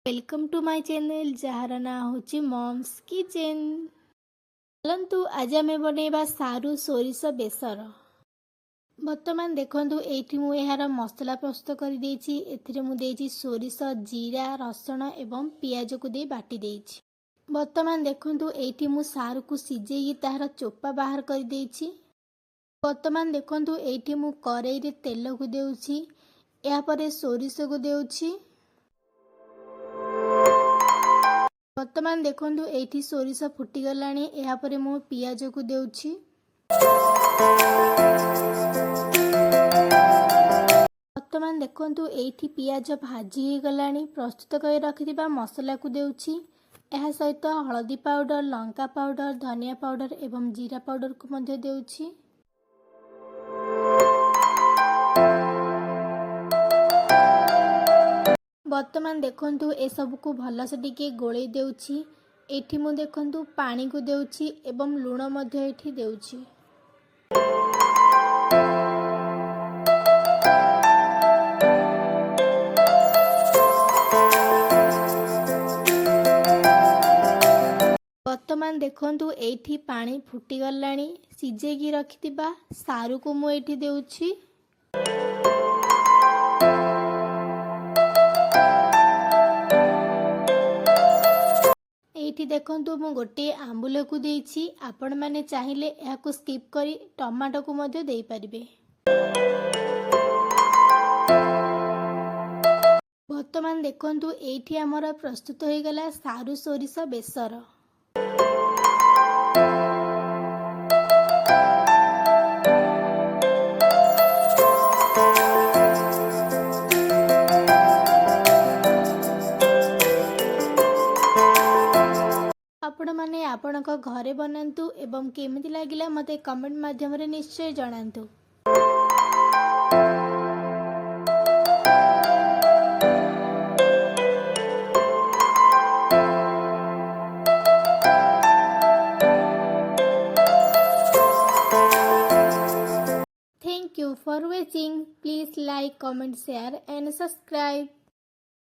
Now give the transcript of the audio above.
Welcome to my channel, ଯାହାର ନାଁ ହେଉଛି ମମ୍ସ କିଚେନ୍। ଚାଲନ୍ତୁ, ଆଜି ଆମେ ବନେଇବା ସାରୁ ସୋରିଷ ବେସର। ବର୍ତ୍ତମାନ ଦେଖନ୍ତୁ, ଏଇଠି ମୁଁ ଏହାର ମସଲା ପ୍ରସ୍ତୁତ କରିଦେଇଛି। ଏଥିରେ ମୁଁ ଦେଇଛି ସୋରିଷ, ଜିରା, ରସୁଣ ଏବଂ ପିଆଜକୁ ଦେଇ ବାଟି ଦେଇଛି। ବର୍ତ୍ତମାନ ଦେଖନ୍ତୁ, ଏଇଠି ମୁଁ ସାରୁକୁ ସିଝେଇକି ତାହାର ଚୋପା ବାହାର କରିଦେଇଛି। ବର୍ତ୍ତମାନ ଦେଖନ୍ତୁ, ଏଇଠି ମୁଁ କରେଇରେ ତେଲକୁ ଦେଉଛି। ଏହାପରେ ସୋରିଷକୁ ଦେଉଛି। ବର୍ତ୍ତମାନ ଦେଖନ୍ତୁ, ଏଇଠି ସୋରିଷ ଫୁଟିଗଲାଣି। ଏହାପରେ ମୁଁ ପିଆଜକୁ ଦେଉଛି। ବର୍ତ୍ତମାନ ଦେଖନ୍ତୁ, ଏଇଠି ପିଆଜ ଭାଜି ହେଇଗଲାଣି। ପ୍ରସ୍ତୁତ କରି ରଖିଥିବା ମସଲାକୁ ଦେଉଛି। ଏହା ସହିତ ହଳଦୀ ପାଉଡ଼ର, ଲଙ୍କା ପାଉଡ଼ର, ଧନିଆ ପାଉଡ଼ର ଏବଂ ଜିରା ପାଉଡ଼ରକୁ ମଧ୍ୟ ଦେଉଛି। ବର୍ତ୍ତମାନ ଦେଖନ୍ତୁ, ଏସବୁକୁ ଭଲସେ ଟିକେ ଗୋଳେଇ ଦେଉଛି। ଏଇଠି ମୁଁ ଦେଖନ୍ତୁ ପାଣିକୁ ଦେଉଛି ଏବଂ ଲୁଣ ମଧ୍ୟ ଏଇଠି ଦେଉଛି। ବର୍ତ୍ତମାନ ଦେଖନ୍ତୁ, ଏଇଠି ପାଣି ଫୁଟିଗଲାଣି। ସିଝେଇକି ରଖିଥିବା ସାରୁକୁ ମୁଁ ଏଇଠି ଦେଉଛି। ଏଇଠି ଦେଖନ୍ତୁ, ମୁଁ ଗୋଟିଏ ଆମ୍ବୁଲକୁ ଦେଇଛି। ଆପଣମାନେ ଚାହିଁଲେ ଏହାକୁ ସ୍କିପ୍ କରି ଟମାଟୋକୁ ମଧ୍ୟ ଦେଇପାରିବେ। ବର୍ତ୍ତମାନ ଦେଖନ୍ତୁ, ଏଇଠି ଆମର ପ୍ରସ୍ତୁତ ହୋଇଗଲା ସାରୁ ସୋରିଷ ବେସର। ଆପଣମାନେ ଆପଣଙ୍କ ଘରେ ବନାନ୍ତୁ ଏବଂ କେମିତି ଲାଗିଲା ମୋତେ କମେଣ୍ଟ ମାଧ୍ୟମରେ ନିଶ୍ଚୟ ଜଣାନ୍ତୁ। Thank you for watching. Please like, comment, share and subscribe.